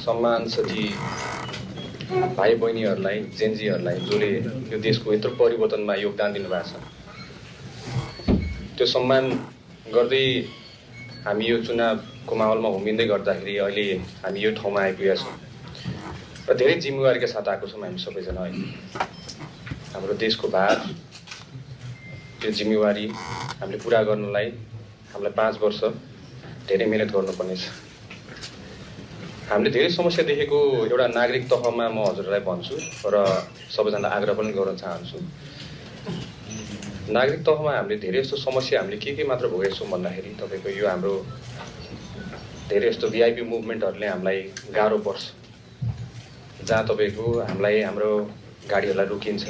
सम्मान छ ती भाइ बहिनीहरूलाई, जेनजीहरूलाई जसले यो देशको यत्रो परिवर्तनमा योगदान दिनुभएको छ। त्यो सम्मान गर्दै हामी यो चुनावको माहौलमा घुमिँदै गर्दाखेरि अहिले हामी यो ठाउँमा आइपुगेका छौँ र धेरै जिम्मेवारीका साथ आएको छौँ हामी सबैजना। अहिले हाम्रो देशको भार, त्यो जिम्मेवारी हामीले पुरा गर्नलाई हामीलाई 5 वर्ष धेरै मेहनत गर्नुपर्नेछ। हामीले धेरै समस्या देखेको एउटा नागरिक तहमा म हजुरलाई भन्छु र सबैजनालाई आग्रह पनि गर्न चाहन्छु। नागरिक तहमा हामीले धेरै यस्तो समस्या हामीले के मात्र भोगेका छौँ भन्दाखेरि तपाईँको यो हाम्रो धेरै यस्तो भिआइपी मुभमेन्टहरूले हामीलाई गाह्रो पर्छ, जहाँ तपाईँको हामीलाई हाम्रो गाडीहरूलाई रोकिन्छ,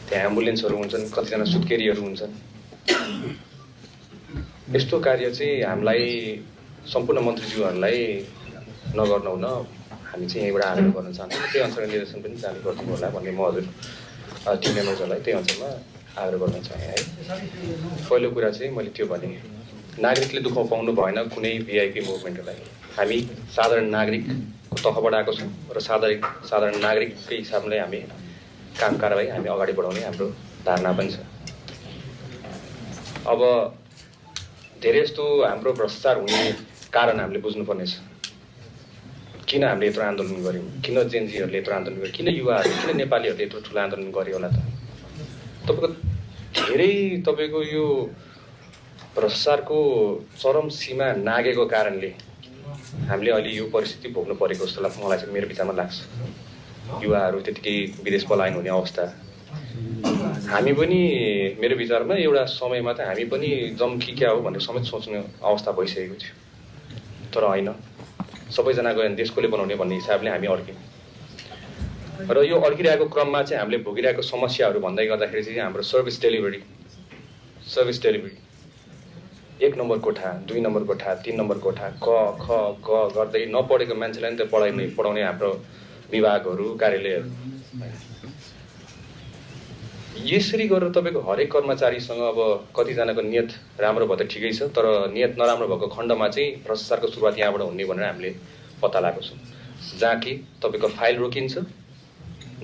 त्यहाँ एम्बुलेन्सहरू हुन्छन्, कतिजना सुत्केरीहरू हुन्छन्। यस्तो कार्य चाहिँ हामीलाई सम्पूर्ण मन्त्रीज्यूहरूलाई नगर्नु हुन हामी चाहिँ यहीँबाट आग्रह गर्न चाहन्छौँ। त्यही अनुसार निर्देशन पनि जारी गरिदिनु होला भन्ने म हजुर टिम मेम्बर्सहरूलाई त्यही अनुसारमा आग्रह गर्न चाहेँ है। पहिलो कुरा चाहिँ मैले त्यो भने, नागरिकले दुःख पाउनु भएन कुनै भिआइपी मुभमेन्टलाई। हामी साधारण नागरिकको तहबाट आएको छौँ र साधारण नागरिककै हिसाबले हामी काम कारबाही हामी अगाडि बढाउने हाम्रो धारणा पनि छ। अब धेरै यस्तो हाम्रो भ्रष्टाचार हुने कारण हामीले बुझ्नुपर्नेछ। किन हामीले यत्रो आन्दोलन गऱ्यौँ, किन जेनजीहरूले यत्रो आन्दोलन गर्यो, किन युवाहरू, किन नेपालीहरूले यत्रो ठुलो आन्दोलन गर्यो होला त? तपाईँको यो भ्रष्टाचारको चरम सीमा नागेको कारणले हामीले अहिले यो परिस्थिति भोग्नु परेको जस्तो मलाई चाहिँ मेरो विचारमा लाग्छ। युवाहरू त्यतिकै विदेश पलायन हुने अवस्था, हामी पनि मेरो विचारमा एउटा समयमा त हामी पनि जम्की क्या हो भनेर समेत सोच्ने अवस्था भइसकेको थियो। तर होइन, सबैजना गयो भने देश कसले बनाउने भन्ने हिसाबले हामी अड्क्यौँ र यो अड्किरहेको क्रममा चाहिँ हामीले भोगिरहेको समस्याहरू भन्दै गर्दाखेरि चाहिँ हाम्रो सर्भिस डेलिभरी 1 नम्बर कोठा, 2 नम्बर कोठा, 3 नम्बर कोठा, क ख ग गर्दै नपढेको मान्छेलाई नि त पढाउने हाम्रो विभागहरू, कार्यालयहरू। यसरी गरेर तपाईँको हरेक कर्मचारीसँग अब कतिजनाको नियत राम्रो भयो त ठिकै छ, तर नियत नराम्रो भएको खण्डमा चाहिँ भ्रष्टाचारको सुरुवात यहाँबाट हुने भनेर हामीले पत्ता लगाएको छौँ। जहाँ कि तपाईँको फाइल रोकिन्छ,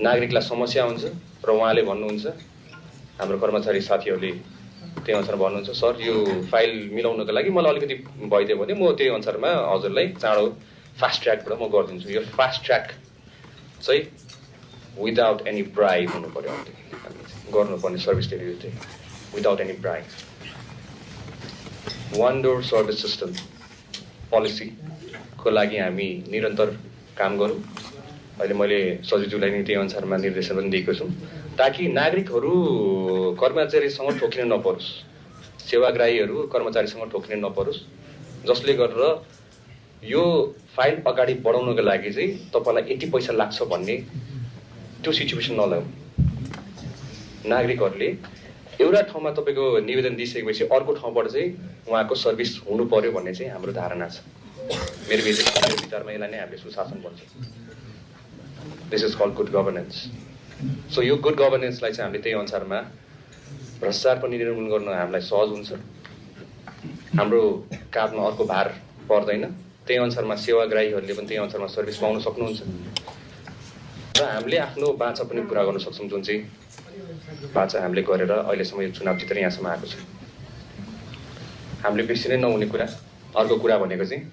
नागरिकलाई समस्या हुन्छ र उहाँले भन्नुहुन्छ, हाम्रो कर्मचारी साथीहरूले त्यही अनुसार भन्नुहुन्छ, सर यो फाइल मिलाउनको लागि मलाई अलिकति भइदियो भने म त्यही अनुसारमा हजुरलाई चाँडो फास्ट ट्र्याकबाट म गरिदिन्छु। यो फास्ट ट्र्याक चाहिँ विदाउट एनी ब्राइब हुनु पर्यो, गर्नुपर्ने सर्भिस डेलिभरी चाहिँ without any bribe. 1 door service system पोलिसीको लागि हामी निरन्तर काम गरौँ। अहिले मैले सचिवज्यूलाई नि त्यही अनुसारमा निर्देशन पनि दिएको छु, ताकि नागरिकहरू कर्मचारीसँग ठोकिन नपरोस्, सेवाग्राहीहरू कर्मचारीसँग ठोकिन नपरोस्, जसले गरेर यो फाइल अगाडि बढाउनको लागि चाहिँ तपाईँलाई यति पैसा लाग्छ भन्ने त्यो सिचुएसन नल्याऊ। नागरिकहरूले एउटा ठाउँमा तपाईँको निवेदन दिइसकेपछि अर्को ठाउँबाट चाहिँ उहाँको सर्भिस हुनु पर्यो भन्ने चाहिँ हाम्रो धारणा छ। मेरो विचारमा यसलाई नै हामीले सुशासन भन्छौँ। This is called good governance. So यो गुड गभर्नेन्सलाई चाहिँ हामीले त्यही अनुसारमा भ्रष्टाचार पनि निर्मूलन गर्न हामीलाई सहज हुन्छ, हाम्रो काँधमा अर्को भार पर्दैन। त्यही अनुसारमा सेवाग्राहीहरूले पनि त्यही अनुसारमा सर्भिस पाउन सक्नुहुन्छ र हामीले आफ्नो बाचा पनि पुरा गर्न सक्छौँ, जुन चाहिँ बाचा हामीले गरेर अहिलेसम्म यो चुनाव जितेर यहाँसम्म आएको छ। हामीले बेसी नै नहुने कुरा, अर्को कुरा भनेको चाहिँ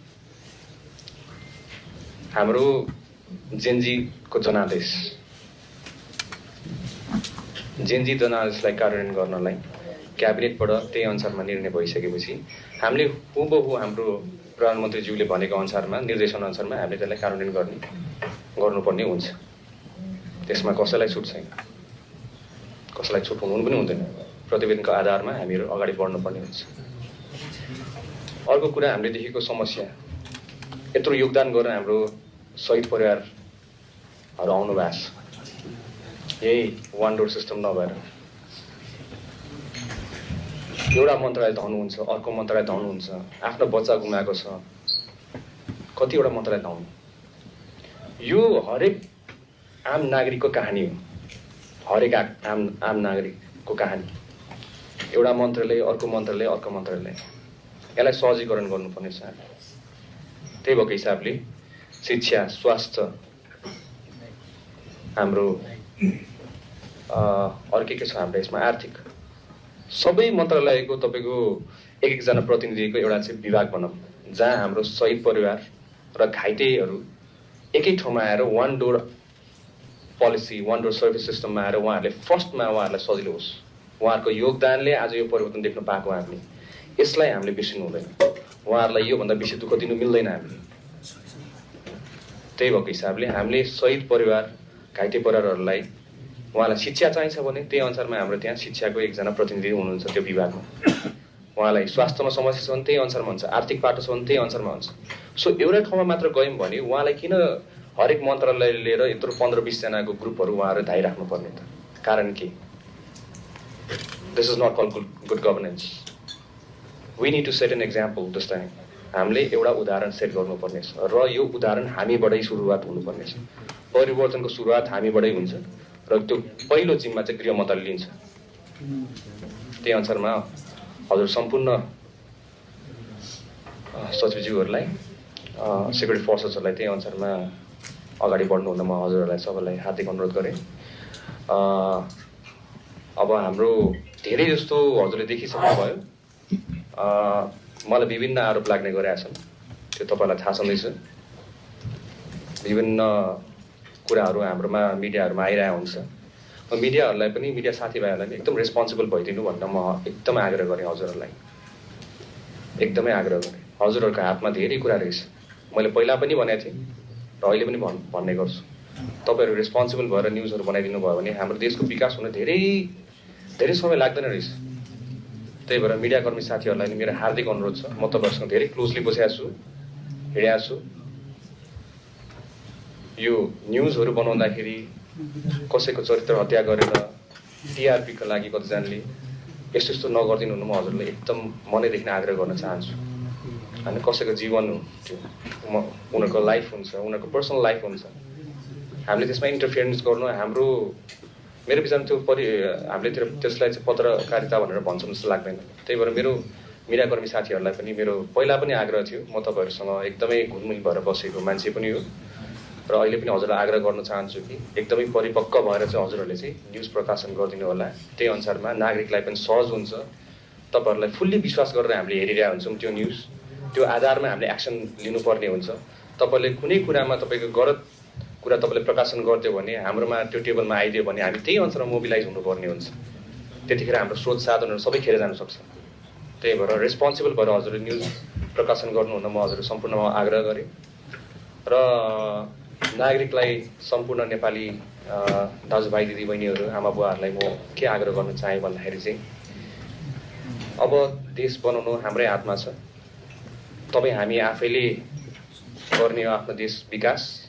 हाम्रो जेनजीको जनादेश, जेनजी जनादेशलाई कार्यान्वयन गर्नलाई क्याबिनेटबाट त्यही अनुसारमा निर्णय भइसकेपछि हामीले हुबहु हाम्रो प्रधानमन्त्रीज्यूले भनेको अनुसारमा निर्देशन अनुसारमा हामीले त्यसलाई कार्यान्वयन गर्नुपर्ने हुन्छ। त्यसमा कसैलाई छुट छैन, कसैलाई छुट हुनु पनि हुँदैन। प्रतिवेदनको आधारमा हामीहरू अगाडि बढ्नुपर्ने हुन्छ। अर्को कुरा हामीले देखेको समस्या, यत्रो योगदान गरेर हाम्रो शहीद परिवारहरू आउनु भएको छ, यही 1 डोर सिस्टम नभएर एउटा मन्त्रालय धाउनुहुन्छ, अर्को मन्त्रालय धाउनुहुन्छ, आफ्नो बच्चा गुमाएको छ, कतिवटा मन्त्रालय धाउनु। यो हरेक आम नागरिकको कहानी हो, हरेक आम नागरिकको कहानी। एउटा मन्त्रालय, अर्को मन्त्रालय, अर्को मन्त्रालय, यसलाई सहजीकरण गर्नुपर्ने छ। त्यही भएको हिसाबले शिक्षा, स्वास्थ्य, हाम्रो अरू के छ हाम्रो यसमा आर्थिक, सबै मन्त्रालयको तपाईँको एक एकजना प्रतिनिधिको एउटा चाहिँ विभाग भनौँ, जहाँ हाम्रो शहीद परिवार र घाइतेहरू एकै ठाउँमा आएर one door policy, one door service सिस्टममा आएर उहाँहरूले फर्स्टमा उहाँहरूलाई सजिलो होस्। उहाँहरूको योगदानले आज यो परिवर्तन देख्न पाएको हामीले, यसलाई हामीले बिर्सिनु हुँदैन। उहाँहरूलाई योभन्दा बेसी दुःख दिनु मिल्दैन हामीले। त्यही भएको हिसाबले हामीले शहीद परिवार, घाइते परिवारहरूलाई उहाँलाई शिक्षा चाहिन्छ भने त्यही अनुसारमा हाम्रो त्यहाँ शिक्षाको एकजना प्रतिनिधि हुनुहुन्छ त्यो विभागमा। उहाँलाई स्वास्थ्यमा समस्या छ भने त्यही अनुसारमा हुन्छ, आर्थिक पाटो छ भने त्यही अनुसारमा हुन्छ। सो एउटै ठाउँमा मात्र गयौँ भने उहाँलाई किन हरेक मन्त्रालय लिएर यत्रो 15-20 जनाको ग्रुपहरू उहाँहरू धाइराख्नु पर्ने त? कारण के? This is not call good governance. We need to set an example this time. हामीले एउटा उदाहरण सेट गर्नुपर्नेछ र यो उदाहरण हामीबाटै सुरुवात हुनुपर्नेछ। परिवर्तनको सुरुवात हामीबाटै हुन्छ र त्यो पहिलो जिम्मा चाहिँ गृह मन्त्रालयले लिन्छ। त्यही अनुसारमा हजुर सम्पूर्ण सचिवज्यूहरूलाई, सेक्युरिटी फोर्सेसहरूलाई त्यही अनुसारमा अगाडि बढ्नुहुन म हजुरहरूलाई सबैलाई हार्दिक अनुरोध गरेँ। अब हाम्रो धेरै जस्तो हजुरले देखिसक्नुभयो, मलाई विभिन्न आरोप लाग्ने गरेका छन्, त्यो तपाईँलाई थाहा छँदैछ। विभिन्न कुराहरू हाम्रोमा मिडियाहरूमा आइरहेको हुन्छ। मिडियाहरूलाई पनि, मिडिया साथीभाइहरूलाई पनि एकदम रेस्पोन्सिबल भइदिनु भनेर म एकदमै आग्रह गरेँ हजुरहरूलाई, एकदमै आग्रह गरेँ। हजुरहरूको हातमा धेरै कुरा रहेछ, मैले पहिला पनि भनेको थिएँ र अहिले पनि भन्ने गर्छु। तपाईँहरू रेस्पोन्सिबल भएर न्युजहरू बनाइदिनु भयो भने हाम्रो देशको विकास हुन धेरै समय लाग्दैन रहेछ। त्यही भएर मिडियाकर्मी साथीहरूलाई नि मेरो हार्दिक अनुरोध छ, म तपाईँहरूसँग धेरै क्लोजली बसेको छु, हिँडेको छु। यो न्युजहरू बनाउँदाखेरि कसैको चरित्र हत्या गरेर टिआरपीको लागि कतिजनाले यस्तो नगरिदिनु हुनु, म हजुरलाई एकदम मनैदेखि आग्रह गर्न चाहन्छु। होइन, कसैको जीवन त्यो उनीहरूको लाइफ हुन्छ, उनीहरूको पर्सनल लाइफ हुन्छ, हामीले त्यसमा इन्टरफियरेन्स गर्नु हाम्रो मेरो विचारमा त्यो हामीले त्यसलाई चाहिँ पत्रकारिता भनेर भन्छौँ जस्तो लाग्दैन। त्यही भएर मेरो मिडियाकर्मी साथीहरूलाई पनि मेरो पहिला पनि आग्रह थियो, म तपाईँहरूसँग एकदमै घुलमिल भएर बसेको मान्छे पनि हो र अहिले पनि हजुरलाई आग्रह गर्न चाहन्छु कि एकदमै परिपक्व भएर चाहिँ हजुरहरूले चाहिँ न्युज प्रकाशन गरिदिनु होला। त्यही अनुसारमा नागरिकलाई पनि सहज हुन्छ। तपाईँहरूलाई फुल्ली विश्वास गरेर हामीले हेरिरहेको हुन्छौँ त्यो न्युज, त्यो आधारमा हामीले एक्सन लिनुपर्ने हुन्छ। तपाईँले कुनै कुरामा तपाईँको गलत कुरा तपाईँले प्रकाशन गरिदियो भने हाम्रोमा त्यो टेबलमा आइदियो भने हामी त्यही अनुसारमा मोबिलाइज हुनुपर्ने हुन्छ। त्यतिखेर हाम्रो स्रोत साधनहरू सबै खेर जान सक्छ। त्यही भएर रेस्पोन्सिबल भएर हजुरले न्युज प्रकाशन गर्नुहुन म हजुरहरू सम्पूर्णमा आग्रह गरेँ र नागरिकलाई, सम्पूर्ण नेपाली दाजुभाइ दिदीबहिनीहरू, आमा बुवाहरूलाई म के आग्रह गर्न चाहेँ भन्दाखेरि चाहिँ अब देश बनाउनु हाम्रै हातमा छ। तपाईँ हामी आफैले गर्ने हो आफ्नो देश विकास।